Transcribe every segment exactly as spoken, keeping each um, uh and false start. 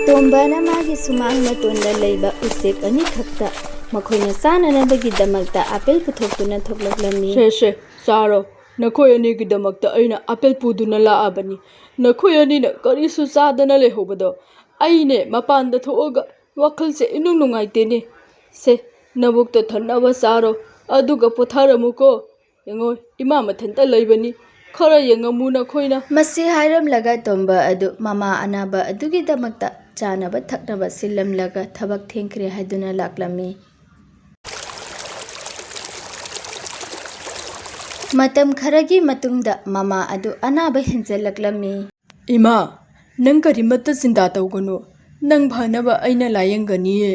ꯇꯣꯝꯕꯅ ꯃꯥꯒꯤ ꯁꯨꯃꯥꯡ ꯃꯇꯣꯟꯗ ꯂꯩꯕ ꯎꯆꯦꯛ ꯑꯅꯤꯈꯛꯇ ꯃꯈꯣꯏꯅ ꯆꯥꯅꯅꯕꯒꯤꯗꯃꯛꯇ ꯑꯥꯄꯦꯜ ꯄꯨꯊꯣꯛꯇꯨꯅ ꯊꯣꯛꯂꯛꯂꯝꯃꯤ꯫ "ꯁꯦ, ꯁꯦ, ꯆꯥꯔꯣ꯫ ꯅꯈꯣꯏ ꯑꯅꯤꯒꯤꯗꯃꯛꯇ ꯑꯩꯅ ꯑꯥꯄꯦꯜ ꯄꯨꯗꯨꯅ ꯂꯥꯛꯑꯕꯅꯤ꯫ ꯅꯈꯣꯏ ꯑꯅꯤꯅ ꯀꯔꯤꯁꯨ ꯆꯥꯗꯅ ꯂꯩꯍꯧꯕꯗꯣ ꯑꯩꯅꯦ ꯃꯄꯥꯟꯗ ꯊꯣꯛꯑꯒ ꯋꯥꯈꯜꯁꯦ ꯏꯅꯨꯡ ꯅꯨꯡꯉꯥꯏꯇꯦꯅꯦ꯫ ꯁꯦ, ꯅꯕꯨꯛꯇ ꯊꯟꯅꯕ ꯆꯥꯔꯣ, ꯑꯗꯨꯒ ꯄꯣꯊꯥꯔꯝꯃꯨꯀꯣ꯫ ꯌꯦꯡꯉꯣ, ꯏꯃꯥ ꯃꯊꯟꯇ ꯂꯩꯕꯅꯤ, ꯈꯔ ꯌꯦꯡꯉꯝꯃꯨ ꯅꯈꯣꯏꯅ꯫" ꯃꯁꯤ ꯍꯥꯏꯔꯝꯂꯒ ꯇꯣꯝꯕ ꯑꯗꯨ ꯃꯃꯥ ꯑꯅꯥꯕ ꯑꯗꯨꯒꯤꯗꯃꯛꯇ ꯆꯥꯅꯕ ꯊꯛꯅꯕ ꯁꯤꯜꯂꯝꯂꯒ ꯊꯕꯛ ꯊꯦꯡꯈ꯭ꯔꯦ ꯍꯥꯏꯗꯨꯅ ꯂꯥꯛꯂꯝꯃꯤ꯫ ꯃꯇꯝ ꯈꯔꯒꯤ ꯃꯇꯨꯡꯗ ꯃꯃꯥ ꯑꯗꯨ ꯑꯅꯥꯕ ꯍꯦꯟꯖꯜꯂꯛꯂꯝꯃꯤ꯫ "ꯏꯃꯥ, ꯅꯪ ꯀꯔꯤꯃꯠꯇ ꯆꯤꯟꯇꯥ ꯇꯧꯒꯅꯨ꯫ ꯅꯪ ꯐꯅꯕ ꯑꯩꯅ ꯂꯥꯌꯦꯡꯒꯅꯤꯌꯦ꯫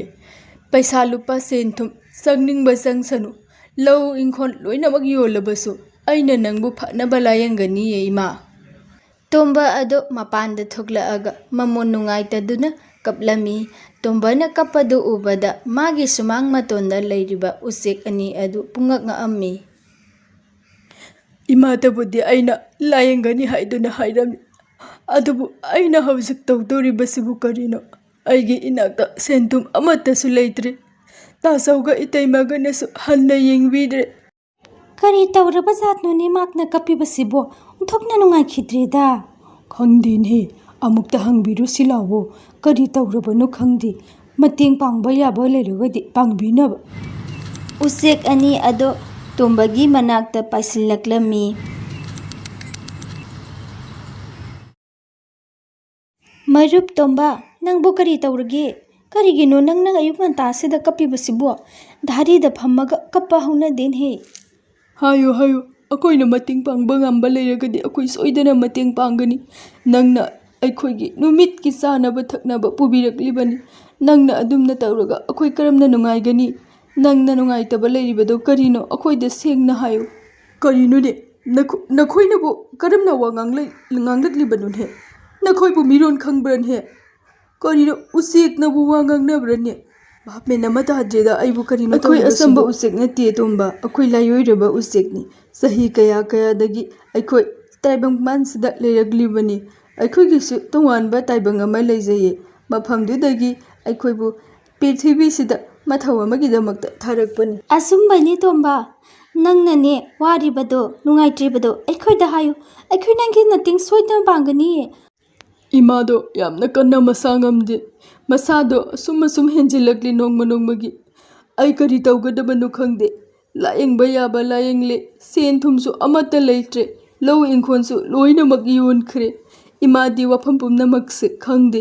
ꯄꯩꯁꯥ ꯂꯨꯄꯥ, ꯁꯦꯟ ꯊꯨꯝ, ꯆꯪꯅꯤꯡꯕ ꯆꯪꯁꯅꯨ꯫ ꯂꯧ ꯏꯪꯈꯣꯜ ꯂꯣꯏꯅꯃꯛ ꯌꯣꯜꯂꯕꯁꯨ ꯑꯩꯅ ꯅꯪꯕꯨ ꯐꯅꯕ ꯂꯥꯌꯦꯡꯒꯅꯤꯌꯦ, ꯏꯃꯥ꯫" ꯇꯣꯝꯕ ꯑꯗꯨ ꯃꯄꯥꯟꯗ ꯊꯣꯛꯂꯛꯑꯒ ꯃꯃꯣꯟ ꯅꯨꯡꯉꯥꯏꯇꯗꯨꯅ ꯀꯞꯂꯝꯃꯤ꯫ ꯇꯣꯝꯕꯅ ꯀꯞꯄꯗꯨ ꯎꯕꯗ ꯃꯥꯒꯤ ꯁꯨꯃꯥꯡ ꯃꯇꯣꯟꯗ ꯂꯩꯔꯤꯕ ꯎꯆꯦꯛ ꯑꯅꯤ ꯑꯗꯨ ꯄꯨꯡꯉꯛ ꯉꯛꯑꯝꯃꯤ꯫ "ꯏꯃꯥꯇꯕꯨꯗꯤ ꯑꯩꯅ ꯂꯥꯌꯦꯡꯒꯅꯤ ꯍꯥꯏꯗꯨꯅ ꯍꯥꯏꯔꯝꯃꯤ, ꯑꯗꯨꯕꯨ ꯑꯩꯅ ꯍꯧꯖꯤꯛ ꯇꯧꯗꯧꯔꯤꯕꯁꯤꯕꯨ ꯀꯔꯤꯅꯣ? ꯑꯩꯒꯤ ꯏꯅꯥꯛꯇ ꯁꯦꯟ ꯊꯨꯝ ꯑꯃꯠꯇꯁꯨ ꯂꯩꯇ꯭ꯔꯦ꯫ ꯇꯥꯆꯧꯒ ꯏꯇꯩꯃꯒꯅꯁꯨ ꯍꯟꯅ ꯌꯦꯡꯕꯤꯗ꯭ꯔꯦ꯫" "ꯀꯔꯤ ꯇꯧꯔꯕ ꯖꯥꯠꯅꯣꯅꯦ ꯃꯥꯛꯅ ꯀꯞꯄꯤꯕꯁꯤꯕꯣ? ꯑꯣꯟꯊꯣꯛꯅ ꯅꯨꯡꯉꯥꯏꯈꯤꯗ꯭ꯔꯦꯗ꯫" "ꯈꯪꯗꯦꯅꯦ, ꯑꯃꯨꯛꯇ ꯍꯪꯕꯤꯔꯨꯁꯤ ꯂꯥꯎꯕꯣ꯫ ꯀꯔꯤ ꯇꯧꯔꯕꯅꯣ ꯈꯪꯗꯦ꯫ ꯃꯇꯦꯡ ꯄꯥꯡꯕ ꯌꯥꯕ ꯂꯩꯔꯒꯗꯤ ꯄꯥꯡꯕꯤꯅꯕ꯫" ꯎꯆꯦꯛ ꯑꯅꯤ ꯑꯗꯣ ꯇꯣꯝꯕꯒꯤ ꯃꯅꯥꯛꯇ ꯄꯥꯏꯁꯤꯜꯂꯛꯂꯝꯃꯤ꯫ "ꯃꯔꯨꯞ ꯇꯣꯝꯕ, ꯅꯪꯕꯨ ꯀꯔꯤ ꯇꯧꯔꯒꯦ? ꯀꯔꯤꯒꯤꯅꯣ ꯅꯪꯅ ꯑꯌꯨꯛ ꯉꯟꯇꯥꯁꯤꯗ ꯀꯞꯄꯤꯕꯁꯤꯕꯨ? ꯙꯥꯔꯤꯗ ꯐꯝꯃꯒ ꯀꯞꯄ ꯍꯧꯅꯗꯦꯅꯦꯍꯦ꯫" "ꯍꯥꯏꯌꯨ, ꯍꯥꯏꯌꯨ꯫ ꯑꯩꯈꯣꯏꯅ ꯃꯇꯦꯡ ꯄꯥꯡꯕ ꯉꯝꯕ ꯂꯩꯔꯒꯗꯤ ꯑꯩꯈꯣꯏ ꯁꯣꯏꯗꯅ ꯃꯇꯦꯡ ꯄꯥꯡꯒꯅꯤ꯫ ꯅꯪꯅ ꯑꯩꯈꯣꯏꯒꯤ ꯅꯨꯃꯤꯠꯀꯤ ꯆꯥꯅꯕ ꯊꯛꯅꯕ ꯄꯨꯕꯤꯔꯛꯂꯤꯕꯅꯤ꯫ ꯅꯪꯅ ꯑꯗꯨꯝꯅ ꯇꯧꯔꯒ ꯑꯩꯈꯣꯏ ꯀꯔꯝꯅ ꯅꯨꯡꯉꯥꯏꯒꯅꯤ? ꯅꯪꯅ ꯅꯨꯡꯉꯥꯏꯇꯕ ꯂꯩꯔꯤꯕꯗꯣ ꯀꯔꯤꯅꯣ? ꯑꯩꯈꯣꯏꯗ ꯁꯦꯡꯅ ꯍꯥꯏꯌꯨ꯫" "ꯀꯔꯤꯅꯣꯅꯦ? ꯅꯈꯣ-, ꯅꯈꯣꯏꯅꯕꯨ ꯀꯔꯝꯅ ꯋꯥ ꯉꯥꯡꯂꯛ-, ꯉꯥꯡꯂꯛꯂꯤꯕꯅꯣꯅꯦ? ꯅꯈꯣꯏꯕꯨ ꯃꯤꯔꯣꯟ ꯈꯪꯕ꯭ꯔꯅꯦ? ꯀꯔꯤꯅꯣ, ꯎꯆꯦꯛꯅꯕꯨ ꯋꯥ ꯉꯥꯡꯅꯕ꯭ꯔꯅꯦ? ꯚꯥꯞ ꯃꯦꯟ ꯑꯃ ꯇꯥꯗ꯭ꯔꯦꯗ, ꯑꯩꯕꯨ ꯀꯔꯤꯅꯣ ꯑꯩꯈꯣꯏ ꯇꯧꯔꯤꯕꯁꯤꯕꯨ?" "ꯑꯆꯝꯕ ꯎꯆꯦꯛ ꯅꯠꯇꯦ, ꯇꯣꯝꯕ꯫ ꯑꯩꯈꯣꯏ ꯂꯥꯏꯑꯣꯏꯔꯕ ꯎꯆꯦꯛꯅꯤ꯫ ꯆꯍꯤ ꯀꯌꯥ ꯀꯌꯥꯗꯒꯤ ꯑꯩꯈꯣꯏ ꯇꯥꯏꯕꯪꯄꯥꯟꯁꯤꯗ ꯂꯩꯔꯛꯂꯤꯕꯅꯤ꯫ ꯑꯩꯈꯣꯏꯒꯤꯁꯨ ꯇꯣꯉꯥꯟꯕ ꯇꯥꯏꯕꯪ ꯑꯃ ꯂꯩꯖꯩꯌꯦ꯫ ꯃꯐꯝꯗꯨꯗꯒꯤ ꯑꯩꯈꯣꯏꯕꯨ ꯄ꯭ꯔꯤꯊꯤꯕꯤꯁꯤꯗ ꯃꯊꯧ ꯑꯃꯒꯤꯗꯃꯛꯇ ꯊꯥꯔꯛꯄꯅꯤ꯫ ꯑꯆꯨꯝꯕꯅꯤ ꯇꯣꯝꯕ, ꯅꯪꯅꯅꯦ ꯋꯥꯔꯤꯕꯗꯣ, ꯅꯨꯡꯉꯥꯏꯇ꯭ꯔꯤꯕꯗꯣ ꯑꯩꯈꯣꯏꯗ ꯍꯥꯏꯌꯨ꯫ ꯑꯩꯈꯣꯏ ꯅꯪꯒꯤ ꯃꯇꯦꯡ ꯁꯣꯏꯗꯅ ꯄꯥꯡꯒꯅꯤꯌꯦ꯫ ꯏꯃꯥꯗꯣ ꯌꯥꯝꯅ ꯀꯟꯅ ꯃꯁꯥ ꯉꯝꯗꯦ꯫ ꯃꯁꯥꯗꯣ ꯑꯁꯨꯝ ꯑꯁꯨꯝ ꯍꯦꯟꯖꯤꯜꯂꯛꯂꯤ ꯅꯣꯡꯃ ꯅꯣꯡꯃꯒꯤ꯫ ꯑꯩ ꯀꯔꯤ ꯇꯧꯒꯗꯕꯅꯣ ꯈꯪꯗꯦ꯫ ꯂꯥꯌꯦꯡꯕ ꯌꯥꯕ ꯂꯥꯌꯦꯡꯂꯦ, ꯁꯦꯟ ꯊꯨꯝꯁꯨ ꯑꯃꯠꯇ ꯂꯩꯇ꯭ꯔꯦ꯫ ꯂꯧ ꯏꯪꯈꯣꯜꯁꯨ ꯂꯣꯏꯅꯃꯛ ꯌꯣꯟꯈ꯭ꯔꯦ꯫ ꯏꯃꯥꯗꯤ ꯋꯥꯐꯝ ꯄꯨꯝꯅꯃꯛꯁꯦ ꯈꯪꯗꯦ꯫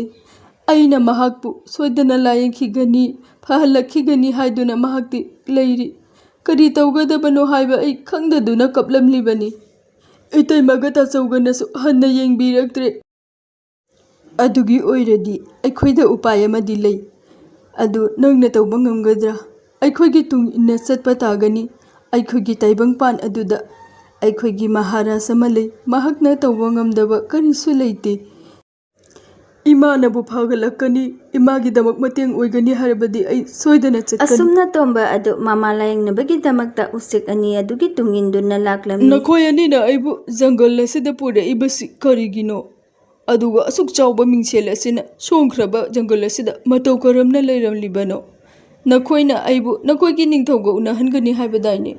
ꯑꯩꯅ ꯃꯍꯥꯛꯄꯨ ꯁꯣꯏꯗꯅ ꯂꯥꯌꯦꯡꯈꯤꯒꯅꯤ, ꯐꯍꯜꯂꯛꯈꯤꯒꯅꯤ ꯍꯥꯏꯗꯨꯅ ꯃꯍꯥꯛꯇꯤ ꯂꯩꯔꯤ꯫ ꯀꯔꯤ ꯇꯧꯒꯗꯕꯅꯣ ꯍꯥꯏꯕ ꯑꯩ ꯈꯪꯗꯗꯨꯅ ꯀꯞꯂꯝꯂꯤꯕꯅꯤ꯫ ꯏꯇꯩꯃꯒ ꯇꯥꯆꯧꯒꯅꯁꯨ ꯍꯟꯅ ꯌꯦꯡꯕꯤꯔꯛꯇ꯭ꯔꯦ꯫ ꯑꯗꯨꯒꯤ ꯑꯣꯏꯔꯗꯤ ꯑꯩꯈꯣꯏꯗ ꯎꯄꯥꯏ ꯑꯃꯗꯤ ꯂꯩ꯫ ꯑꯗꯨ ꯅꯪꯅ ꯇꯧꯕ ꯉꯝꯒꯗ꯭ꯔꯥ? ꯑꯩꯈꯣꯏꯒꯤ ꯇꯨꯡ ꯏꯟꯅ ꯆꯠꯄ ꯇꯥꯒꯅꯤ꯫ ꯑꯩꯈꯣꯏꯒꯤ ꯇꯥꯏꯕꯪꯄꯥꯟ ꯑꯗꯨꯗ ꯑꯩꯈꯣꯏꯒꯤ ꯃꯍꯥꯔꯥꯖ ꯑꯃ ꯂꯩ꯫ ꯃꯍꯥꯛꯅ ꯇꯧꯕ ꯉꯝꯗꯕ ꯀꯔꯤꯁꯨ ꯂꯩꯇꯦ꯫ ꯏꯃꯥꯅꯕꯨ ꯐꯒꯠꯂꯛꯀꯅꯤ, ꯏꯃꯥꯒꯤꯗꯃꯛ ꯃꯇꯦꯡ ꯑꯣꯏꯒꯅꯤ ꯍꯥꯏꯔꯕꯗꯤ ꯑꯩ ꯁꯣꯏꯗꯅ ꯆꯠꯀꯅꯤ꯫ ꯑꯁꯨꯝꯅ ꯇꯣꯝꯕ ꯑꯗꯨ ꯃꯃꯥ ꯂꯥꯌꯦꯡꯅꯕꯒꯤꯗꯃꯛꯇ ꯎꯆꯦꯛ ꯑꯅꯤ ꯑꯗꯨꯒꯤ ꯇꯨꯡ ꯏꯟꯗꯨꯅ ꯂꯥꯛꯂꯝꯃꯤ꯫ ꯅꯈꯣꯏ ꯑꯅꯤꯅ ꯑꯩꯕꯨ ꯖꯪꯒꯜ ꯑꯁꯤꯗ ꯄꯨꯔꯛꯏꯕꯁꯤ ꯀꯔꯤꯒꯤꯅꯣ? ꯑꯗꯨꯒ ꯑꯁꯨꯛ ꯆꯥꯎꯕ ꯃꯤꯡꯁꯦꯜ ꯑꯁꯤꯅ ꯁꯣꯡꯈ꯭ꯔꯕ ꯖꯪꯒꯜ ꯑꯁꯤꯗ ꯃꯇꯧ ꯀꯔꯝꯅ ꯂꯩꯔꯝꯂꯤꯕꯅꯣ? ꯅꯈꯣꯏꯅ ꯑꯩꯕꯨ ꯅꯈꯣꯏꯒꯤ ꯅꯤꯡꯊꯧꯒ ꯎꯅꯍꯟꯒꯅꯤ ꯍꯥꯏꯕꯗꯥꯏꯅꯦ?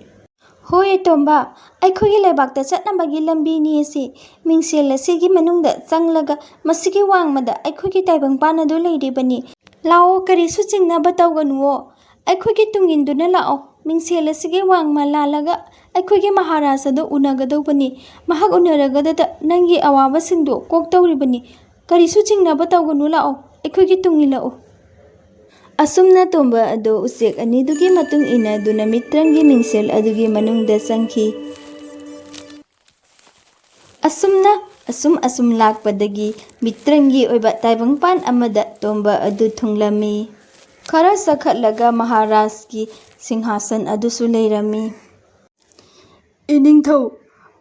ꯍꯣꯏ ꯇꯣꯝꯕ, ꯑꯩꯈꯣꯏꯒꯤ ꯂꯩꯕꯥꯛꯇ ꯆꯠꯅꯕꯒꯤ ꯂꯝꯕꯤꯅꯤ ꯑꯁꯤ꯫ ꯃꯤꯡꯁꯦꯜ ꯑꯁꯤꯒꯤ ꯃꯅꯨꯡꯗ ꯆꯪꯂꯒ ꯃꯁꯤꯒꯤ ꯋꯥꯡꯃꯗ ꯑꯩꯈꯣꯏꯒꯤ ꯇꯥꯏꯕꯪꯄꯥꯟ ꯑꯗꯨ ꯂꯩꯔꯤꯕꯅꯤ꯫ ꯂꯥꯛꯑꯣ, ꯀꯔꯤꯁꯨ ꯆꯤꯡꯅꯕ ꯇꯧꯒꯅꯨꯑꯣ꯫ ꯑꯩꯈꯣꯏꯒꯤ ꯇꯨꯡ ꯏꯟꯗꯨꯅ ꯂꯥꯛꯑꯣ꯫ ꯃꯤꯡꯁꯦꯜ ꯑꯁꯤꯒꯤ ꯋꯥꯡꯃ ꯂꯥꯜꯂꯒ ꯑꯩꯈꯣꯏꯒꯤ ꯃꯍꯥꯔꯥꯖ ꯑꯗꯨ ꯎꯅꯒꯗꯧꯕꯅꯤ꯫ ꯃꯍꯥꯛ ꯎꯅꯔꯒꯗꯇ ꯅꯪꯒꯤ ꯑꯋꯥꯕꯁꯤꯡꯗꯨ ꯀꯣꯛꯇꯧꯔꯤꯕꯅꯤ꯫ ꯀꯔꯤꯁꯨ ꯆꯤꯡꯅꯕ ꯇꯧꯒꯅꯨ, ꯂꯥꯛꯑꯣ, ꯑꯩꯈꯣꯏꯒꯤ ꯇꯨꯡ ꯏꯜꯂꯛꯎ꯫ ꯑꯁꯨꯝꯅ ꯇꯣꯝꯕ ꯑꯗꯨ ꯎꯆꯦꯛ ꯑꯅꯤꯗꯨꯒꯤ ꯃꯇꯨꯡ ꯏꯟꯅꯗꯨꯅ ꯃꯤꯇ꯭ꯔꯪꯒꯤ ꯃꯤꯡꯁꯦꯜ ꯑꯗꯨꯒꯤ ꯃꯅꯨꯡꯗ ꯆꯪꯈꯤ꯫ ꯑꯁꯨꯝꯅ ꯑꯁꯨꯝ ꯑꯁꯨꯝ ꯂꯥꯛꯄꯗꯒꯤ ꯃꯤꯇ꯭ꯔꯪꯒꯤ ꯑꯣꯏꯕ ꯇꯥꯏꯕꯪꯄꯥꯟ ꯑꯃꯗ ꯇꯣꯝꯕ ꯑꯗꯨ ꯊꯨꯡꯂꯝꯃꯤ꯫ ꯈꯔ ꯆꯈꯠꯂꯒ ꯃꯍꯥꯔꯥꯖꯀꯤ ꯁꯤꯡꯍꯥꯁꯟ ꯑꯗꯨꯁꯨ ꯂꯩꯔꯝꯃꯤ꯫ ꯏꯅꯤꯡꯊꯧ,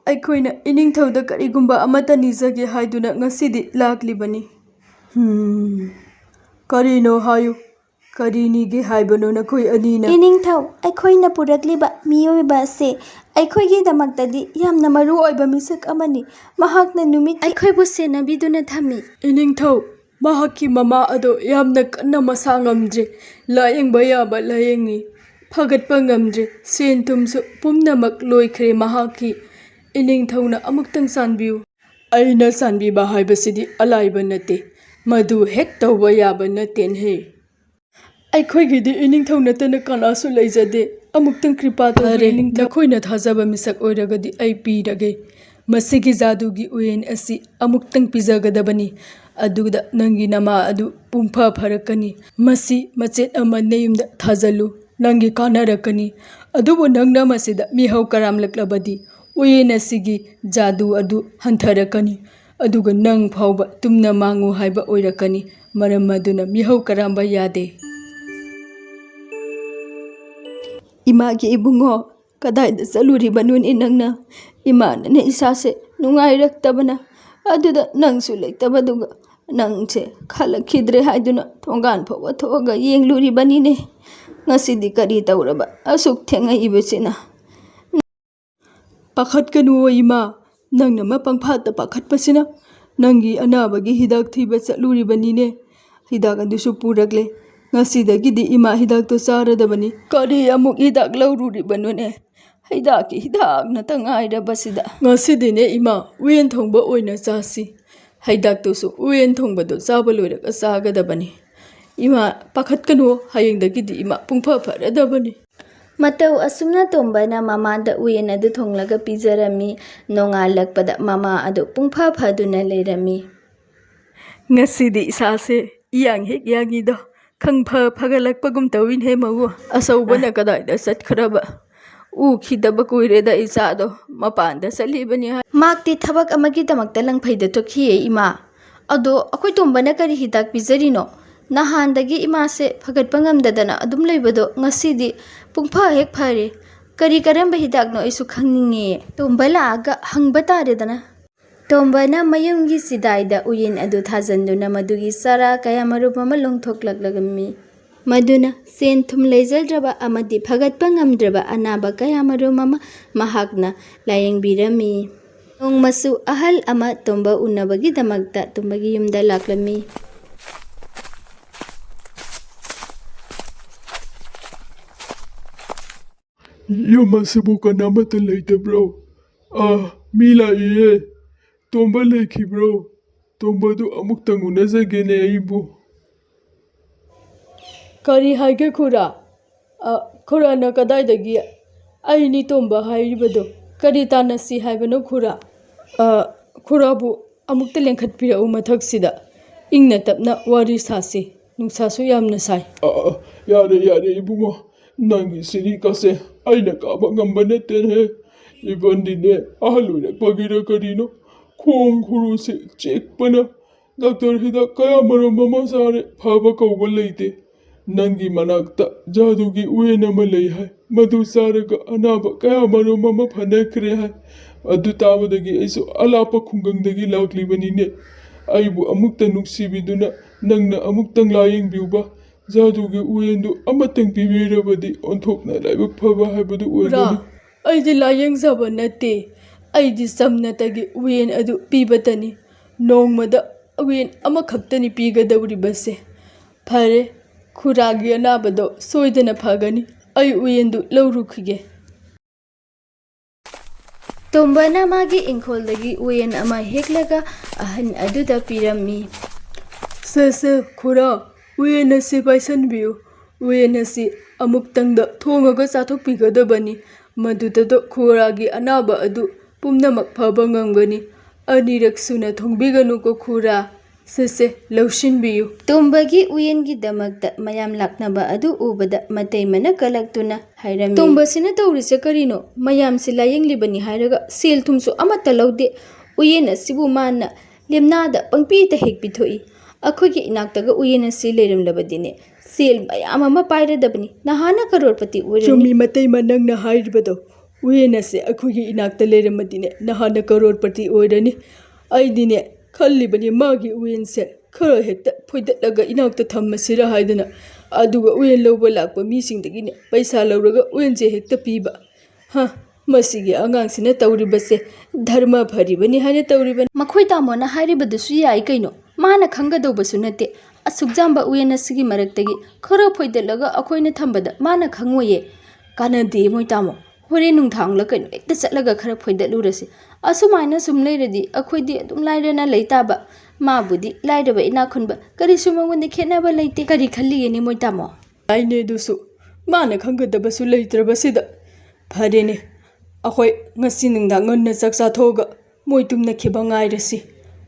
ꯑꯩꯈꯣꯏꯅ ꯏꯅꯤꯡꯊꯧꯗ ꯀꯔꯤꯒꯨꯝꯕ ꯑꯃꯠꯇ ꯅꯤꯖꯒꯦ ꯍꯥꯏꯗꯨꯅ ꯉꯁꯤꯗꯤ ꯂꯥꯛꯂꯤꯕꯅꯤ꯫ ꯍꯝ, ꯀꯔꯤꯅꯣ ꯍꯥꯏꯌꯨ, ꯀꯔꯤ ꯅꯤꯒꯦ ꯍꯥꯏꯕꯅꯣ ꯅꯈꯣꯏ ꯑꯅꯤꯅ? ꯏꯅꯤꯡꯊꯧ, ꯑꯩꯈꯣꯏꯅ ꯄꯨꯔꯛꯂꯤꯕ ꯃꯤꯑꯣꯏꯕ ꯑꯁꯦ ꯑꯩꯈꯣꯏꯒꯤꯗꯃꯛꯇꯗꯤ ꯌꯥꯝꯅ ꯃꯔꯨ ꯑꯣꯏꯕ ꯃꯤꯁꯛ ꯑꯃꯅꯤ꯫ ꯃꯍꯥꯛꯅ ꯅꯨꯃꯤꯠ ꯑꯩꯈꯣꯏꯕꯨ ꯁꯦꯟꯅꯕꯤꯗꯨꯅ ꯊꯝꯃꯤ꯫ ꯏꯅꯤꯡꯊꯧ, ꯃꯍꯥꯛꯀꯤ ꯃꯃꯥ ꯑꯗꯣ ꯌꯥꯝꯅ ꯀꯟꯅ ꯃꯁꯥ ꯉꯝꯗ꯭ꯔꯦ꯫ ꯂꯥꯌꯦꯡꯕ ꯌꯥꯕ ꯂꯥꯌꯦꯡꯉꯤ꯫ ꯐꯒꯠꯄ ꯉꯝꯗ꯭ꯔꯦ꯫ ꯁꯦꯟ ꯊꯨꯝꯁꯨ ꯄꯨꯝꯅꯃꯛ ꯂꯣꯏꯈ꯭ꯔꯦ ꯃꯍꯥꯛꯀꯤ꯫ ꯏꯅꯤꯡꯊꯧꯅ ꯑꯃꯨꯛꯇꯪ ꯆꯥꯟꯕꯤꯌꯨ꯫ ꯑꯩꯅ ꯆꯥꯟꯕꯤꯕ ꯍꯥꯏꯕꯁꯤꯗꯤ ꯑꯂꯥꯏꯕ ꯅꯠꯇꯦ꯫ ꯃꯗꯨ ꯍꯦꯛ ꯇꯧꯕ ꯌꯥꯕ ꯅꯠꯇꯦꯅꯦ꯫ ꯑꯩꯈꯣꯏꯒꯤꯗꯤ ꯏꯅꯤꯡꯊꯧ ꯅꯠꯇꯅ ꯀꯅꯥꯁꯨ ꯂꯩꯖꯗꯦ꯫ ꯑꯃꯨꯛꯇꯪ ꯀ꯭ꯔꯤꯄꯥ ꯇꯧꯕꯤꯌꯨ ꯐꯔꯦ, ꯏꯅꯤꯡꯊꯧ꯫ ꯅꯈꯣꯏꯅ ꯊꯥꯖꯕ ꯃꯤꯁꯛ ꯑꯣꯏꯔꯒꯗꯤ ꯑꯩ ꯄꯤꯔꯒꯦ꯫ ꯃꯁꯤꯒꯤ ꯖꯥꯗꯨꯒꯤ ꯎꯌꯦꯟ ꯑꯁꯤ ꯑꯃꯨꯛꯇꯪ ꯄꯤꯖꯒꯗꯕꯅꯤ꯫ ꯑꯗꯨꯗ ꯅꯪꯒꯤ ꯅꯃꯥ ꯑꯗꯨ ꯄꯨꯡꯐ ꯐꯔꯛꯀꯅꯤ꯫ ꯃꯁꯤ ꯃꯆꯦꯠ ꯑꯃ ꯅꯌꯨꯝꯗ ꯊꯥꯖꯜꯂꯨ꯫ ꯅꯪꯒꯤ ꯀꯥꯟꯅꯔꯛꯀꯅꯤ꯫ ꯑꯗꯨꯕꯨ ꯅꯪꯅ ꯃꯁꯤꯗ ꯃꯤꯍꯧ ꯀꯔꯥꯝꯂꯛꯂꯕꯗꯤ ꯎꯌꯦꯟ ꯑꯁꯤꯒꯤ ꯖꯥꯗꯨ ꯑꯗꯨ ꯍꯟꯊꯔꯛꯀꯅꯤ꯫ ꯑꯗꯨꯒ ꯅꯪ ꯐꯥꯎꯕ ꯇꯨꯝꯅ ꯃꯥꯡꯉꯨ ꯍꯥꯏꯕ ꯑꯣꯏꯔꯛꯀꯅꯤ꯫ ꯃꯔꯝ ꯑꯗꯨꯅ ꯃꯤꯍꯧ ꯀꯔꯥꯝꯕ ꯌꯥꯗꯦ꯫ ꯏꯃꯥꯒꯤ ꯏꯕꯨꯡꯉꯣ, ꯀꯗꯥꯏꯗ ꯆꯠꯂꯨꯔꯤꯕꯅꯣꯅꯦ ꯅꯪꯅ? ꯏꯃꯥꯅꯅꯦ ꯏꯁꯥꯁꯦ ꯅꯨꯡꯉꯥꯏꯔꯛꯇꯕꯅ, ꯑꯗꯨꯗ ꯅꯪꯁꯨ ꯂꯩꯇꯕꯗꯨꯒ ꯅꯪꯁꯦ ꯈꯜꯂꯛꯈꯤꯗ꯭ꯔꯦ ꯍꯥꯏꯗꯨꯅ ꯊꯣꯡꯒꯥꯟ ꯐꯥꯎꯕ ꯊꯣꯛꯑꯒ ꯌꯦꯡꯂꯨꯔꯤꯕꯅꯤꯅꯦ꯫ ꯉꯁꯤꯗꯤ ꯀꯔꯤ ꯇꯧꯔꯕ ꯑꯁꯨꯛ ꯊꯦꯡꯉꯛꯏꯕꯁꯤꯅ? ꯄꯥꯈꯠꯀꯅꯨ ꯏꯃꯥ, ꯅꯪꯅ ꯑꯃ ꯄꯪꯐꯥꯠꯇ ꯄꯥꯈꯠꯄꯁꯤꯅ꯫ ꯅꯪꯒꯤ ꯑꯅꯥꯕꯒꯤ ꯍꯤꯗꯥꯛ ꯊꯤꯕ ꯆꯠꯂꯨꯔꯤꯕꯅꯤꯅꯦ꯫ ꯍꯤꯗꯥꯛ ꯑꯗꯨꯁꯨ ꯄꯨꯔꯛꯂꯦ꯫ ꯉꯁꯤꯗꯒꯤꯗꯤ ꯏꯃꯥ ꯍꯤꯗꯥꯛꯇꯣ ꯆꯥꯔꯗꯕꯅꯤ꯫ ꯀꯔꯤ ꯑꯃꯨꯛ ꯍꯤꯗꯥꯛ ꯂꯧꯔꯨꯔꯤꯕꯅꯣꯅꯦ? ꯍꯤꯗꯥꯛꯀꯤ ꯍꯤꯗꯥꯛ ꯉꯥꯛꯇ ꯉꯥꯏꯔꯕꯁꯤꯗ꯫ ꯉꯁꯤꯗꯤꯅꯦ ꯏꯃꯥ, ꯎꯌꯦꯟ ꯊꯣꯡꯕ ꯑꯣꯏꯅ ꯆꯥꯁꯤ꯫ ꯍꯤꯗꯥꯛꯇꯨꯁꯨ ꯎꯌꯦꯟ ꯊꯣꯡꯕꯗꯣ ꯆꯥꯕ ꯂꯣꯏꯔꯒ ꯆꯥꯒꯗꯕꯅꯤ꯫ ꯏꯃꯥ, ꯄꯥꯈꯠꯀꯅꯨ, ꯍꯌꯦꯡꯗꯒꯤꯗꯤ ꯏꯃꯥ ꯄꯨꯡꯐ ꯐꯔꯗꯕꯅꯤ꯫ ꯃꯇꯧ ꯑꯁꯨꯝꯅ ꯇꯣꯝꯕꯅ ꯃꯃꯥꯗ ꯎꯌꯦꯟ ꯑꯗꯨ ꯊꯣꯡꯂꯒ ꯄꯤꯖꯔꯝꯃꯤ꯫ ꯅꯣꯡꯉꯥꯜꯂꯛꯄꯗ ꯃꯃꯥ ꯑꯗꯨ ꯄꯨꯡꯐ ꯐꯗꯨꯅ ꯂꯩꯔꯝꯃꯤ꯫ ꯉꯁꯤꯗꯤ ꯏꯁꯥꯁꯦ ꯏꯌꯥꯡ ꯍꯦꯛ ꯌꯥꯡꯉꯤꯗꯣ, ꯈꯪꯐ ꯐꯒꯠꯂꯛꯄꯒꯨꯝ ꯇꯧꯏꯅꯦ ꯃꯧ꯫ ꯑꯆꯧꯕꯅ ꯀꯗꯥꯏꯗ ꯆꯠꯈ꯭ꯔꯕ? ꯎꯈꯤꯗꯕ ꯀꯨꯏꯔꯦꯗ ꯏꯆꯥꯗꯣ, ꯃꯄꯥꯟꯗ ꯆꯠꯂꯤꯕꯅꯤ ꯍꯥꯏ꯫ ꯃꯍꯥꯛꯇꯤ ꯊꯕꯛ ꯑꯃꯒꯤꯗꯃꯛꯇ ꯂꯪꯐꯩꯗ ꯆꯠꯈꯤꯌꯦ ꯏꯃꯥ꯫ ꯑꯗꯣ ꯑꯩꯈꯣꯏ ꯇꯣꯝꯕꯅ ꯀꯔꯤ ꯍꯤꯗꯥꯛ ꯄꯤꯖꯔꯤꯅꯣ? ꯅꯍꯥꯟꯗꯒꯤ ꯏꯃꯥꯁꯦ ꯐꯒꯠꯄ ꯉꯝꯗꯗꯅ ꯑꯗꯨꯝ ꯂꯩꯕꯗꯣ ꯉꯁꯤꯗꯤ ꯄꯨꯡꯐ ꯍꯦꯛ ꯐꯔꯦ꯫ ꯀꯔꯤ ꯀꯔꯝꯕ ꯍꯤꯗꯥꯛꯅꯣ ꯑꯩꯁꯨ ꯈꯪꯅꯤꯡꯉꯦ꯫ ꯇꯣꯝꯕ ꯂꯥꯛꯑꯒ ꯍꯪꯕ ꯇꯥꯔꯦꯗꯅ꯫ ꯇꯣꯝꯕꯅ ꯃꯌꯨꯝꯒꯤ ꯆꯤꯗꯥꯏꯗ ꯎꯌꯦꯟ ꯑꯗꯨ ꯊꯥꯖꯤꯟꯗꯨꯅ ꯃꯗꯨꯒꯤ ꯆꯔꯥ ꯀꯌꯥꯃꯔꯨꯝ ꯑꯃ ꯂꯣꯡꯊꯣꯛꯂꯛꯂꯝꯃꯤ꯫ ꯃꯗꯨꯅ ꯁꯦꯟ ꯊꯨꯝ ꯂꯩꯖꯗ꯭ꯔꯕ ꯑꯃꯗꯤ ꯐꯒꯠꯄ ꯉꯝꯗ꯭ꯔꯕ ꯑꯅꯥꯕ ꯀꯌꯥꯃꯔꯨꯝ ꯑꯃ ꯃꯍꯥꯛꯅ ꯂꯥꯌꯦꯡꯕꯤꯔꯝꯃꯤ꯫ ꯅꯣꯡꯃꯁꯨ ꯑꯍꯜ ꯑꯃ ꯇꯣꯝꯕ ꯎꯅꯕꯒꯤꯗꯃꯛꯇ ꯇꯣꯝꯕꯒꯤ ꯌꯨꯝꯗ ꯂꯥꯛꯂꯝꯃꯤ꯫ ꯌꯨꯝ ꯑꯁꯤꯕꯨ ꯀꯅꯥꯃꯠꯇ ꯂꯩꯇꯕ꯭ꯔꯣ? ꯑꯥ, ꯃꯤ ꯂꯥꯛꯏꯌꯦ꯫ ꯇꯣꯝꯕ ꯂꯩꯈꯤꯕ꯭ꯔꯣ? ꯇꯣꯝꯕꯗꯨ ꯑꯃꯨꯛꯇꯪ ꯎꯅꯖꯒꯦꯅꯦ ꯑꯩꯕꯨ꯫ ꯀꯔꯤ ꯍꯥꯏꯒꯦ ꯈꯨꯔꯥ? ꯑ, ꯈꯨꯔꯥꯅ ꯀꯗꯥꯏꯗꯒꯤ? ꯑꯩꯅꯤ ꯇꯣꯝꯕ ꯍꯥꯏꯔꯤꯕꯗꯣ꯫ ꯀꯔꯤ ꯇꯥꯟꯅꯁꯤ ꯍꯥꯏꯕꯅꯣ ꯈꯨꯔꯥ? ꯑ, ꯈꯨꯔꯥꯕꯨ ꯑꯃꯨꯛꯇ ꯂꯦꯡꯈꯠꯄꯤꯔꯛꯎ ꯃꯊꯛꯁꯤꯗ꯫ ꯏꯪꯅ ꯇꯞꯅ ꯋꯥꯔꯤ ꯁꯥꯁꯤ꯫ ꯅꯨꯡꯁꯥꯁꯨ ꯌꯥꯝꯅ ꯁꯥꯏ꯫ ꯑ, ꯑ, ꯌꯥꯔꯦ, ꯌꯥꯔꯦ ꯏꯕꯨꯡꯉꯣ꯫ ꯅꯪꯒꯤ ꯁꯤꯔꯤꯀꯥꯁꯦ ꯑꯩꯅ ꯀꯥꯕ ꯉꯝꯕ ꯅꯠꯇꯦꯅꯦ꯫ ꯏꯕꯟꯗꯤꯅꯦ ꯑꯍꯜ ꯑꯣꯏꯔꯛꯄꯒꯤꯔ ꯀꯔꯤꯅꯣ ꯈꯣꯡ ꯈꯨꯔꯨꯁꯦ ꯆꯤꯛꯄꯅ ꯗꯥꯛꯇꯔ ꯍꯤꯗꯥꯛ ꯀꯌꯥ ꯃꯔꯨꯝ ꯑꯃ ꯆꯥꯔꯦ, ꯐꯕ ꯀꯧꯕ ꯂꯩꯇꯦ꯫ ꯅꯪꯒꯤ ꯃꯅꯥꯛꯇ ꯖꯥꯗꯨꯒꯤ ꯎꯌꯦꯟ ꯑꯃ ꯂꯩ ꯍꯥꯏ, ꯃꯗꯨ ꯆꯥꯔꯒ ꯑꯅꯥꯕ ꯀꯌꯥ ꯃꯔꯨꯝ ꯑꯃ ꯐꯅꯈ꯭ꯔꯦ ꯍꯥꯏ꯫ ꯑꯗꯨ ꯇꯥꯕꯗꯒꯤ ꯑꯩꯁꯨ ꯑꯂꯥꯞꯄ ꯈꯨꯡꯒꯪꯗꯒꯤ ꯂꯥꯛꯂꯤꯕꯅꯤꯅꯦ꯫ ꯑꯩꯕꯨ ꯑꯃꯨꯛꯇ ꯅꯨꯡꯁꯤꯕꯤꯗꯨꯅ ꯅꯪꯅ ꯑꯃꯨꯛꯇꯪ ꯂꯥꯌꯦꯡꯕꯤꯌꯨꯕ꯫ ꯖꯥꯗꯨꯒꯤ ꯎꯌꯦꯟꯗꯨ ꯑꯃꯇꯪ ꯄꯤꯕꯤꯔꯕꯗꯤ ꯑꯣꯟꯊꯣꯛꯅ ꯂꯥꯏꯕꯛ ꯐꯕ ꯍꯥꯏꯕꯗꯨ ꯈꯨꯔꯥ, ꯑꯣꯏꯒꯅꯤ꯫ ꯑꯩꯗꯤ ꯂꯥꯌꯦꯡꯖꯕ ꯅꯠꯇꯦ꯫ ꯑꯩꯗꯤ ꯆꯝꯅꯇꯒꯤ ꯎꯌꯦꯟ ꯑꯗꯨ ꯄꯤꯕꯇꯅꯤ꯫ ꯅꯣꯡꯃꯗ ꯎꯌꯦꯟ ꯑꯃꯈꯛꯇꯅꯤ ꯄꯤꯒꯗꯧꯔꯤꯕꯁꯦ꯫ ꯐꯔꯦ, ꯈꯨꯔꯥꯒꯤ ꯑꯅꯥꯕꯗꯣ ꯁꯣꯏꯗꯅ ꯐꯒꯅꯤ꯫ ꯑꯩ ꯎꯌꯦꯟꯗꯨ ꯂꯧꯔꯨꯈꯤꯒꯦ꯫ ꯇꯣꯝꯕꯅ ꯃꯥꯒꯤ ꯏꯪꯈꯣꯜꯗꯒꯤ ꯎꯌꯦꯟ ꯑꯃ ꯍꯦꯛꯂꯒ ꯑꯍꯟ ꯑꯗꯨꯗ ꯄꯤꯔꯝꯃꯤ꯫ "ꯁꯦ, ꯁꯦ, ꯈꯨꯔꯥ, ꯎꯌꯦꯟ ꯑꯁꯤ ꯄꯥꯏꯁꯟꯕꯤꯌꯨ꯫ ꯎꯌꯦꯟ ꯑꯁꯤ ꯑꯃꯨꯛꯇꯪꯗ ꯊꯣꯡꯉꯒ ꯆꯥꯊꯣꯛꯄꯤꯒꯗꯕꯅꯤ꯫ ꯃꯗꯨꯗꯗ ꯈꯨꯔꯥꯒꯤ ꯑꯅꯥꯕ ꯑꯗꯨ ꯄꯨꯝꯅꯃꯛ ꯐꯕ ꯉꯝꯒꯅꯤ꯫ ꯑꯅꯤꯔꯛ ꯁꯨꯅ ꯊꯣꯡꯕꯤꯒꯅꯨꯀꯣ ꯈꯨꯔꯥ꯫ ꯁꯦ, ꯁꯦ, ꯂꯧꯁꯤꯟꯕꯤꯌꯨ꯫" ꯇꯣꯝꯕꯒꯤ ꯎꯌꯦꯟꯒꯤꯗꯃꯛꯇ ꯃꯌꯥꯝ ꯂꯥꯛꯅꯕ ꯑꯗꯨ ꯎꯕꯗ ꯃꯇꯩꯃꯅ ꯀꯂꯛꯇꯨꯅ ꯍꯥꯏꯔꯝꯃꯤ꯫ "ꯇꯣꯝꯕꯁꯤꯅ ꯇꯧꯔꯤꯁꯦ ꯀꯔꯤꯅꯣ? ꯃꯌꯥꯝꯁꯤ ꯂꯥꯌꯦꯡꯂꯤꯕꯅꯤ ꯍꯥꯏꯔꯒ ꯁꯦꯜ ꯊꯨꯝꯁꯨ ꯑꯃꯠꯇ ꯂꯧꯗꯦ꯫ ꯎꯌꯦꯟ ꯑꯁꯤꯕꯨ ꯃꯥꯅ ꯂꯦꯝꯅꯥꯗ ꯄꯪꯄꯤꯗ ꯍꯦꯛ ꯄꯤꯊꯣꯛꯏ꯫ ꯑꯩꯈꯣꯏꯒꯤ ꯏꯅꯥꯛꯇꯒ ꯎꯌꯦꯟ ꯑꯁꯤ ꯂꯩꯔꯝꯂꯕꯗꯤꯅꯦ, ꯁꯦꯜ ꯃꯌꯥꯝ ꯑꯃ ꯄꯥꯏꯔꯗꯕꯅꯤ꯫ ꯅꯍꯥꯟꯅ ꯀꯔꯣꯔꯄꯇꯤ ꯑꯣꯏꯔꯅꯤ꯫" "ꯆꯨꯝꯃꯤ ꯃꯇꯩꯃ ꯅꯪꯅ ꯍꯥꯏꯔꯤꯕꯗꯣ꯫ ꯎꯌꯦꯟ ꯑꯁꯦ ꯑꯩꯈꯣꯏꯒꯤ ꯏꯅꯥꯛꯇ ꯂꯩꯔꯝꯃꯗꯤꯅꯦ, ꯅꯍꯥꯟꯅ ꯀꯔꯣꯔꯄꯇꯤ ꯑꯣꯏꯔꯅꯤ꯫ ꯑꯩꯗꯤꯅꯦ ꯈꯜꯂꯤꯕꯅꯤ ꯃꯥꯒꯤ ꯎꯌꯦꯟꯁꯦ ꯈꯔ ꯍꯦꯛꯇ ꯐꯣꯏꯗꯠꯂꯒ ꯏꯅꯥꯛꯇ ꯊꯝꯃꯁꯤꯔ ꯍꯥꯏꯗꯅ꯫ ꯑꯗꯨꯒ ꯎꯌꯦꯟ ꯂꯧꯕ ꯂꯥꯛꯄ ꯃꯤꯁꯤꯡꯗꯒꯤꯅꯦ ꯄꯩꯁꯥ ꯂꯧꯔꯒ ꯎꯌꯦꯟꯁꯦ ꯍꯦꯛꯇ ꯄꯤꯕ꯫ ꯍ, ꯃꯁꯤꯒꯤ ꯑꯉꯥꯡꯁꯤꯅ ꯇꯧꯔꯤꯕꯁꯦ ꯙꯔꯃ ꯐꯔꯤꯕꯅꯤ ꯍꯥꯏꯅ ꯇꯧꯔꯤꯕꯅꯤ꯫" "ꯃꯈꯣꯏ ꯇꯥꯃꯣꯅ ꯍꯥꯏꯔꯤꯕꯗꯨꯁꯨ ꯌꯥꯏ ꯀꯩꯅꯣ꯫ ꯃꯥꯅ ꯈꯪꯒꯗꯧꯕꯁꯨ ꯅꯠꯇꯦ꯫ ꯑꯁꯨꯛ ꯌꯥꯝꯕ ꯎꯌꯦꯟ ꯑꯁꯤꯒꯤ ꯃꯔꯛꯇꯒꯤ ꯈꯔ ꯐꯣꯏꯗꯠꯂꯒ ꯑꯩꯈꯣꯏꯅ ꯊꯝꯕꯗ ꯃꯥꯅ ꯈꯪꯉꯣꯏꯌꯦ꯫ "ꯀꯥꯟꯅꯗꯦ ꯃꯣꯏ ꯇꯥꯃꯣ, ꯍꯣꯔꯦꯟ ꯅꯨꯡꯗꯥꯡꯂ ꯀꯩꯅꯣ ꯍꯦꯛꯇ ꯆꯠꯂꯒ ꯈꯔ ꯐꯣꯏꯗꯠꯂꯨꯔꯁꯤ꯫ ꯑꯁꯨꯃꯥꯏꯅ ꯁꯨꯝ ꯂꯩꯔꯗꯤ ꯑꯩꯈꯣꯏꯗꯤ ꯑꯗꯨꯝ ꯂꯥꯏꯔꯅ ꯂꯩ ꯇꯥꯕ꯫ ꯃꯥꯕꯨꯗꯤ ꯂꯥꯏꯔꯕ ꯏꯅꯥꯛ ꯈꯨꯟꯕ, ꯀꯔꯤꯁꯨ ꯃꯉꯣꯟꯗ ꯈꯦꯠꯅꯕ ꯂꯩꯇꯦ꯫ ꯀꯔꯤ ꯈꯜꯂꯤꯒꯦꯅꯦ ꯃꯣꯏ ꯇꯥꯃꯣ?" ꯌꯥꯏꯅꯦ ꯑꯗꯨꯁꯨ, ꯃꯥꯅ ꯈꯪꯒꯗꯕꯁꯨ ꯂꯩꯇ꯭ꯔꯕꯁꯤꯗ꯫ ꯐꯔꯦꯅꯦ, ꯑꯩꯈꯣꯏ ꯉꯁꯤ ꯅꯨꯡꯗꯥꯡ ꯉꯟꯅ ꯆꯥꯛ ꯆꯥꯊꯣꯛꯑꯒ ꯃꯣꯏ ꯇꯨꯝꯅꯈꯤꯕ ꯉꯥꯏꯔꯁꯤ꯫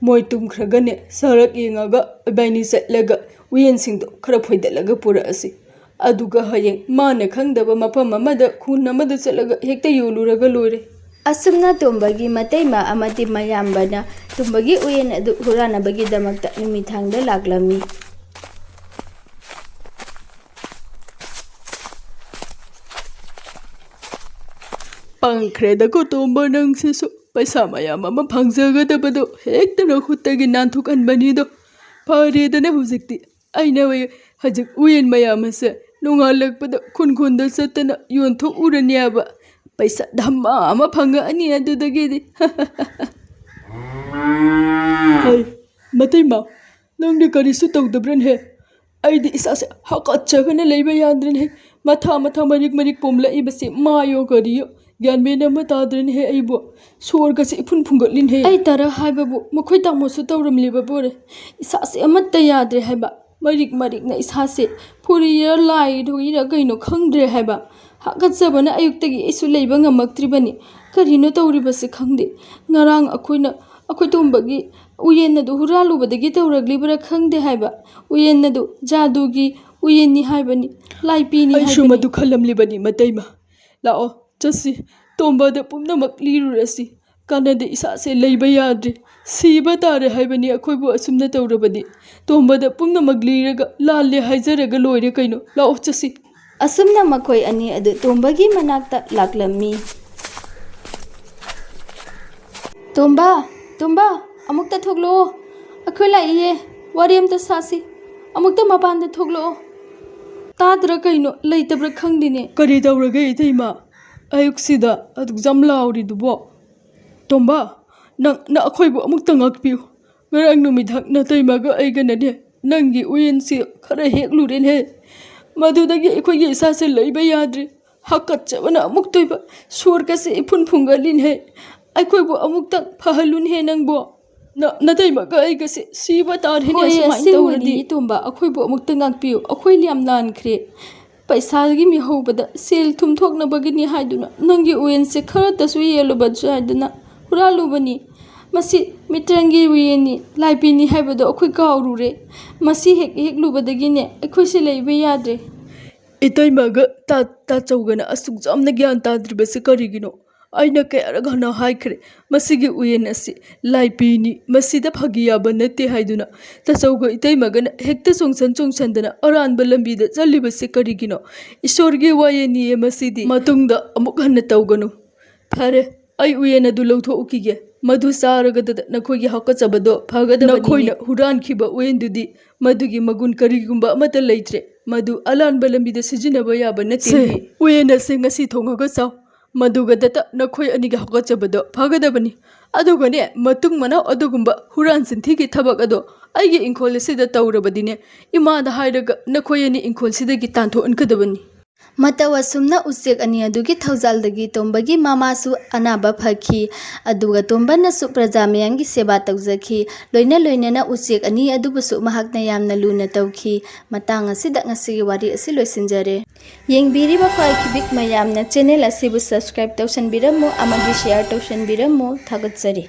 ꯃꯣꯏ ꯇꯨꯝꯈ꯭ꯔꯒꯅꯦ, ꯁꯍꯔꯛ ꯌꯦꯡꯉꯒ ꯏꯕꯥꯏꯅꯤ ꯆꯠꯂꯒ ꯎꯌꯦꯟꯁꯤꯡꯗꯣ ꯈꯔ ꯐꯣꯏꯗꯠꯂꯒ ꯄꯨꯔꯛꯑꯁꯤ꯫ ꯑꯗꯨꯒ ꯍꯌꯦꯡ ꯃꯥꯅ ꯈꯪꯗꯕ ꯃꯐꯝ ꯑꯃꯗ, ꯈꯨꯟ ꯑꯃꯗ ꯆꯠꯂꯒ ꯍꯦꯛꯇ ꯌꯣꯜꯂꯨꯔꯒ ꯂꯣꯏꯔꯦ꯫ ꯑꯁꯨꯝꯅ ꯇꯣꯝꯕꯒꯤ ꯃꯇꯩꯃ ꯑꯃꯗꯤ ꯃꯌꯥꯝꯕꯅ ꯇꯣꯝꯕꯒꯤ ꯎꯌꯦꯟ ꯑꯗꯨ ꯍꯨꯔꯥꯟꯅꯕꯒꯤꯗꯃꯛꯇ ꯅꯨꯃꯤꯗꯥꯡꯗ ꯂꯥꯛꯂꯝꯃꯤ꯫ ꯄꯪꯈ꯭ꯔꯦꯗꯀꯣ ꯇꯣꯝꯕ, ꯅꯪꯁꯤꯁꯨ꯫ ꯄꯩꯁꯥ ꯃꯌꯥꯝ ꯑꯃ ꯐꯪꯖꯒꯗꯕꯗꯣ ꯍꯦꯛꯇ ꯅꯈꯨꯠꯇꯒꯤ ꯅꯥꯟꯊꯣꯛꯍꯟꯕꯅꯤꯗꯣ꯫ ꯐꯔꯦꯗꯅ ꯍꯧꯖꯤꯛꯇꯤ꯫ ꯑꯩꯅ ꯍꯧꯖꯤꯛ ꯎꯌꯦꯟ ꯃꯌꯥꯝ ꯑꯁꯦ ꯅꯣꯡꯉꯥꯜꯂꯛꯄꯗ ꯈꯨꯟ ꯈꯨꯟꯗ ꯆꯠꯇꯅ ꯌꯣꯟꯊꯣꯛꯎꯔꯅꯦꯕ꯫ ꯄꯩꯁꯥ ꯙꯃꯥ ꯑꯃ ꯐꯪꯉꯛꯑꯅꯤ ꯑꯗꯨꯗꯒꯤꯗꯤ꯫ ꯍꯩ, ꯃꯇꯩꯃ, ꯅꯪꯗꯤ ꯀꯔꯤꯁꯨ ꯇꯧꯗꯕ꯭ꯔꯅꯦꯍꯦ? ꯑꯩꯗꯤ ꯏꯁꯥꯁꯦ ꯍꯥꯀꯠꯆꯕꯅ ꯂꯩꯕ ꯌꯥꯗ꯭ꯔꯦꯅꯦꯍꯦ꯫ ꯃꯊꯥ ꯃꯊꯥ ꯃꯔꯤꯛ ꯃꯔꯤꯛ ꯄꯣꯝꯂꯛꯏꯕꯁꯦ ꯃꯥꯏꯌꯣ ꯀꯔꯤꯌꯣ, ꯒ꯭ꯌꯥꯟ ꯃꯦꯟ ꯑꯃ ꯇꯥꯗ꯭ꯔꯦꯅꯦꯍꯦ ꯑꯩꯕꯨ꯫ ꯁꯣꯔꯒꯁꯦ ꯏꯐꯨꯟ ꯐꯨꯟꯒꯠꯂꯤꯅꯦꯍꯦ꯫ ꯑꯩ ꯇꯔꯥ ꯍꯥꯏꯕꯕꯨ ꯃꯈꯣꯏ ꯇꯥꯃꯣꯁꯨ ꯇꯧꯔꯝꯂꯤꯕ ꯄꯣꯔꯦ꯫ ꯏꯁꯥꯁꯦ ꯑꯃꯠꯇ ꯌꯥꯗ꯭ꯔꯦ ꯍꯥꯏꯕ꯫ ꯃꯔꯤꯛ ꯃꯔꯤꯛꯅ ꯏꯁꯥꯁꯦ ꯐꯨꯔꯤꯔ ꯂꯥꯏꯔꯣꯏꯔ ꯀꯩꯅꯣ ꯈꯪꯗ꯭ꯔꯦ ꯍꯥꯏꯕ꯫ ꯍꯥꯀꯠꯆꯕꯅ ꯑꯌꯨꯛꯇꯒꯤ ꯑꯩꯁꯨ ꯂꯩꯕ ꯉꯝꯃꯛꯇ꯭ꯔꯤꯕꯅꯤ꯫ ꯀꯔꯤꯅꯣ ꯇꯧꯔꯤꯕꯁꯦ ꯈꯪꯗꯦ꯫ ꯉꯔꯥꯡ ꯑꯩꯈꯣꯏꯅ, ꯑꯩꯈꯣꯏ ꯇꯣꯝꯕꯒꯤ ꯎꯌꯦꯟ ꯑꯗꯨ ꯍꯨꯔꯥꯜꯂꯨꯕꯗꯒꯤ ꯇꯧꯔꯛꯂꯤꯕ꯭ꯔꯥ ꯈꯪꯗꯦ ꯍꯥꯏꯕ꯫ ꯎꯌꯦꯟ ꯑꯗꯨ ꯖꯥꯗꯨꯒꯤ ꯎꯌꯦꯟꯅꯤ ꯍꯥꯏꯕꯅꯤ, ꯂꯥꯏꯄꯤꯅꯤ ꯑꯩꯁꯨ ꯍꯥꯏꯕꯅꯤ꯫ ꯃꯗꯨ ꯈꯜꯂꯝꯂꯤꯕꯅꯤ, ꯃꯇꯩꯃ꯫ ꯂꯥꯛꯑꯣ, ꯆꯠꯁꯤ꯫ ꯇꯣꯝꯕꯗ ꯄꯨꯝꯅꯃꯛ ꯂꯤꯔꯨꯔꯁꯤ꯫ ꯀꯥꯟꯅꯗꯦ, ꯏꯁꯥꯁꯦ ꯂꯩꯕ ꯌꯥꯗ꯭ꯔꯦ꯫ ꯁꯤꯕ ꯇꯥꯔꯦ ꯍꯥꯏꯕꯅꯤ ꯑꯩꯈꯣꯏꯕꯨ ꯑꯁꯨꯝꯅ ꯇꯧꯔꯕꯗꯤ꯫ ꯇꯣꯝꯕꯗ ꯄꯨꯝꯅꯃꯛ ꯂꯤꯔꯒ ꯂꯥꯜꯂꯦ ꯍꯥꯏꯖꯔꯒ ꯂꯣꯏꯔꯦ ꯀꯩꯅꯣ꯫ ꯂꯥꯛꯑꯣ, ꯆꯠꯁꯤ꯫ ꯑꯁꯨꯝꯅ ꯃꯈꯣꯏ ꯑꯅꯤ ꯑꯗꯨ ꯇꯣꯝꯕꯒꯤ ꯃꯅꯥꯛꯇ ꯂꯥꯛꯂꯝꯃꯤ꯫ "ꯇꯣꯝꯕ, ꯇꯣꯝꯕ, ꯑꯃꯨꯛꯇ ꯊꯣꯛꯂꯛꯑꯣ꯫ ꯑꯩꯈꯣꯏ ꯂꯥꯛꯏꯌꯦ꯫ ꯋꯥꯔꯤ ꯑꯝꯇ ꯁꯥꯁꯤ꯫ ꯑꯃꯨꯛꯇ ꯃꯄꯥꯟꯗ ꯊꯣꯛꯂꯛꯑꯣ꯫ ꯇꯥꯗ꯭ꯔꯥ ꯀꯩꯅꯣ? ꯂꯩꯇꯕ꯭ꯔꯥ ꯈꯪꯗꯦꯅꯦ꯫" "ꯀꯔꯤ ꯇꯧꯔꯒꯦ ꯏꯇꯩꯃ? ꯑꯌꯨꯛꯁꯤꯗ ꯑꯗꯨꯛ ꯌꯥꯝ ꯂꯥꯎꯔꯤꯗꯨꯕꯣ?" "ꯇꯣꯝꯕ, ꯅꯪ, ꯅꯪ ꯑꯩꯈꯣꯏꯕꯨ ꯑꯃꯨꯛꯇ ꯉꯥꯛꯄꯤꯌꯨ꯫ ꯉꯔꯥꯡ ꯅꯨꯃꯤꯗꯥꯡ ꯅꯇꯩꯃꯒ ꯑꯩꯒꯅꯅꯦ, ꯅꯪꯒꯤ ꯎꯌꯦꯟꯁꯤ ꯈꯔ ꯍꯦꯛꯂꯨꯔꯦꯅꯦ꯫ ꯃꯗꯨꯗꯒꯤ ꯑꯩꯈꯣꯏꯒꯤ ꯏꯁꯥꯁꯦ ꯂꯩꯕ ꯌꯥꯗ꯭ꯔꯦ꯫ ꯍꯥꯀꯠꯆꯕꯅ ꯑꯃꯨꯛꯇꯣꯏꯕ, ꯁꯣꯔꯒꯁꯦ ꯏꯐꯨꯟ ꯐꯨꯟꯒꯠꯂꯤꯅꯦ꯫ ꯑꯩꯈꯣꯏꯕꯨ ꯑꯃꯨꯛꯇꯪ ꯐꯍꯜꯂꯨꯅꯦ ꯅꯪꯕꯨ꯫ ꯅ-, ꯅꯇꯩꯃꯒ ꯑꯩꯒꯁꯦ ꯁꯤꯕ ꯇꯥꯔꯦꯅꯦ ꯍꯣꯏ, ꯁꯨꯃꯥꯏꯅ ꯑꯁꯦꯡꯕꯅꯤ ꯇꯧꯔꯗꯤ꯫ ꯏꯇꯣꯝꯕ, ꯑꯩꯈꯣꯏꯕꯨ ꯑꯃꯨꯛꯇ ꯉꯥꯛꯄꯤꯌꯨ, ꯑꯩꯈꯣꯏ ꯌꯥꯝ ꯂꯥꯟꯈ꯭ꯔꯦ꯫ ꯄꯩꯁꯥꯒꯤ ꯃꯤꯍꯧꯕꯗ ꯁꯦꯜ ꯊꯨꯝ ꯊꯣꯛꯅꯕꯒꯤꯅꯤ ꯍꯥꯏꯗꯨꯅ ꯅꯪꯒꯤ ꯎꯌꯦꯟꯁꯦ ꯈꯔꯇꯁꯨ ꯌꯦꯜꯂꯨꯕꯁꯨ ꯍꯥꯏꯗꯨꯅ ꯍꯨꯔꯥꯜꯂꯨꯕꯅꯤ꯫ ꯃꯁꯤ ꯃꯤꯇ꯭ꯔꯪꯒꯤ ꯎꯌꯦꯟꯅꯤ, ꯂꯥꯏꯄꯤꯅꯤ ꯍꯥꯏꯕꯗꯣ ꯑꯩꯈꯣꯏ ꯀꯥꯎꯔꯨꯔꯦ꯫ ꯃꯁꯤ ꯍꯦꯛ ꯍꯦꯛꯂꯨꯕꯗꯒꯤꯅꯦ ꯑꯩꯈꯣꯏꯁꯦ ꯂꯩꯕ ꯌꯥꯗ꯭ꯔꯦ꯫ ꯏꯇꯩꯃꯒ ꯇꯥ-, ꯇꯥꯆꯧꯒꯅ ꯑꯁꯨꯛ ꯌꯥꯝꯅ ꯒ꯭ꯌꯥꯟ ꯇꯥꯗ꯭ꯔꯤꯕꯁꯤ ꯀꯔꯤꯒꯤꯅꯣ? ꯑꯩꯅ ꯀꯌꯥꯔꯛ ꯍꯟꯅ ꯍꯥꯏꯈ꯭ꯔꯦ, ꯃꯁꯤꯒꯤ ꯎꯌꯦꯟ ꯑꯁꯤ ꯂꯥꯏꯄꯤꯅꯤ, ꯃꯁꯤꯗ ꯐꯥꯒꯤ ꯌꯥꯕ ꯅꯠꯇꯦ ꯍꯥꯏꯗꯨꯅ꯫ ꯇꯥꯆꯧꯒ ꯏꯇꯩꯃꯒꯅ ꯍꯦꯛꯇ ꯆꯣꯡꯁꯟ ꯆꯣꯡꯁꯟꯗꯅ ꯑꯔꯥꯟꯕ ꯂꯝꯕꯤꯗ ꯆꯠꯂꯤꯕꯁꯤ ꯀꯔꯤꯒꯤꯅꯣ? ꯏꯁꯣꯔꯒꯤ ꯋꯥꯌꯦꯟꯅꯤꯌꯦ ꯃꯁꯤꯗꯤ꯫ ꯃꯇꯨꯡꯗ ꯑꯃꯨꯛ ꯍꯟꯅ ꯇꯧꯒꯅꯨ꯫ ꯐꯔꯦ, ꯑꯩ ꯎꯌꯦꯟ ꯑꯗꯨ ꯂꯧꯊꯣꯛꯎꯈꯤꯒꯦ꯫ ꯃꯗꯨ ꯆꯥꯔꯒꯗ ꯅꯈꯣꯏꯒꯤ ꯍꯥꯀꯠꯆꯕꯗꯣ ꯐꯒꯗꯕꯅꯤꯅꯦ꯫ ꯅꯈꯣꯏꯅ ꯍꯨꯔꯥꯟꯈꯤꯕ ꯎꯌꯦꯟꯗꯨꯗꯤ ꯃꯗꯨꯒꯤ ꯃꯒꯨꯟ ꯀꯔꯤꯒꯨꯝꯕ ꯑꯃꯠꯇ ꯂꯩꯇ꯭ꯔꯦ꯫ ꯃꯗꯨ ꯑꯂꯥꯟꯕ ꯂꯝꯕꯤꯗ ꯁꯤꯖꯤꯟꯅꯕ ꯌꯥꯕ ꯅꯠꯇꯦ꯫ ꯁꯦ, ꯎꯌꯦꯟ ꯑꯁꯤ ꯉꯁꯤ ꯊꯣꯡꯉꯒ ꯆꯥꯎ꯫ ꯃꯗꯨꯒꯗꯇ ꯅꯈꯣꯏ ꯑꯅꯤꯒꯤ ꯍꯥꯀꯠꯆꯕꯗꯣ ꯐꯒꯗꯕꯅꯤ꯫ ꯑꯗꯨꯒꯅꯦ, ꯃꯇꯨꯡ ꯃꯅꯥꯎ ꯑꯗꯨꯒꯨꯝꯕ ꯍꯨꯔꯥꯟ ꯆꯤꯟꯊꯤꯒꯤ ꯊꯕꯛ ꯑꯗꯣ ꯑꯩꯒꯤ ꯏꯪꯈꯣꯜ ꯑꯁꯤꯗ ꯇꯧꯔꯕꯗꯤꯅꯦ, ꯏꯃꯥꯗ ꯍꯥꯏꯔꯒ ꯅꯈꯣꯏ ꯑꯅꯤ ꯏꯪꯈꯣꯜꯁꯤꯗꯒꯤ ꯇꯥꯟꯊꯣꯛꯍꯟꯒꯗꯕꯅꯤ꯫ ꯃꯇꯧ ꯑꯁꯨꯝꯅ ꯎꯆꯦꯛ ꯑꯅꯤ ꯑꯗꯨꯒꯤ ꯊꯧꯖꯥꯜꯗꯒꯤ ꯇꯣꯝꯕꯒꯤ ꯃꯃꯥꯁꯨ ꯑꯅꯥꯕ ꯐꯈꯤ꯫ ꯑꯗꯨꯒ ꯇꯣꯝꯕꯅꯁꯨ ꯄ꯭ꯔꯖꯥ ꯃꯌꯥꯝꯒꯤ ꯁꯦꯕꯥ ꯇꯧꯖꯈꯤ꯫ ꯂꯣꯏꯅ ꯂꯣꯏꯅꯅ ꯎꯆꯦꯛ ꯑꯅꯤ ꯑꯗꯨꯕꯨꯁꯨ ꯃꯍꯥꯛꯅ ꯌꯥꯝꯅ ꯂꯨꯅ ꯇꯧꯈꯤ꯫ ꯃꯇꯥꯡ ꯑꯁꯤꯗ ꯉꯁꯤꯒꯤ ꯋꯥꯔꯤ ꯑꯁꯤ ꯂꯣꯏꯁꯤꯟꯖꯔꯦ꯫ ꯌꯦꯡꯕꯤꯔꯤꯕ ꯈ꯭ꯋꯥꯏ ꯈꯤꯕꯤꯛ ꯃꯌꯥꯝꯅ ꯆꯦꯅꯦꯜ ꯑꯁꯤꯕꯨ subscribe ꯇꯧꯁꯟꯕꯤꯔꯝꯃꯨ ꯑꯃꯗꯤ share ꯇꯧꯁꯟꯕꯤꯔꯝꯃꯨ꯫ ꯊꯥꯒꯠꯆꯔꯤ꯫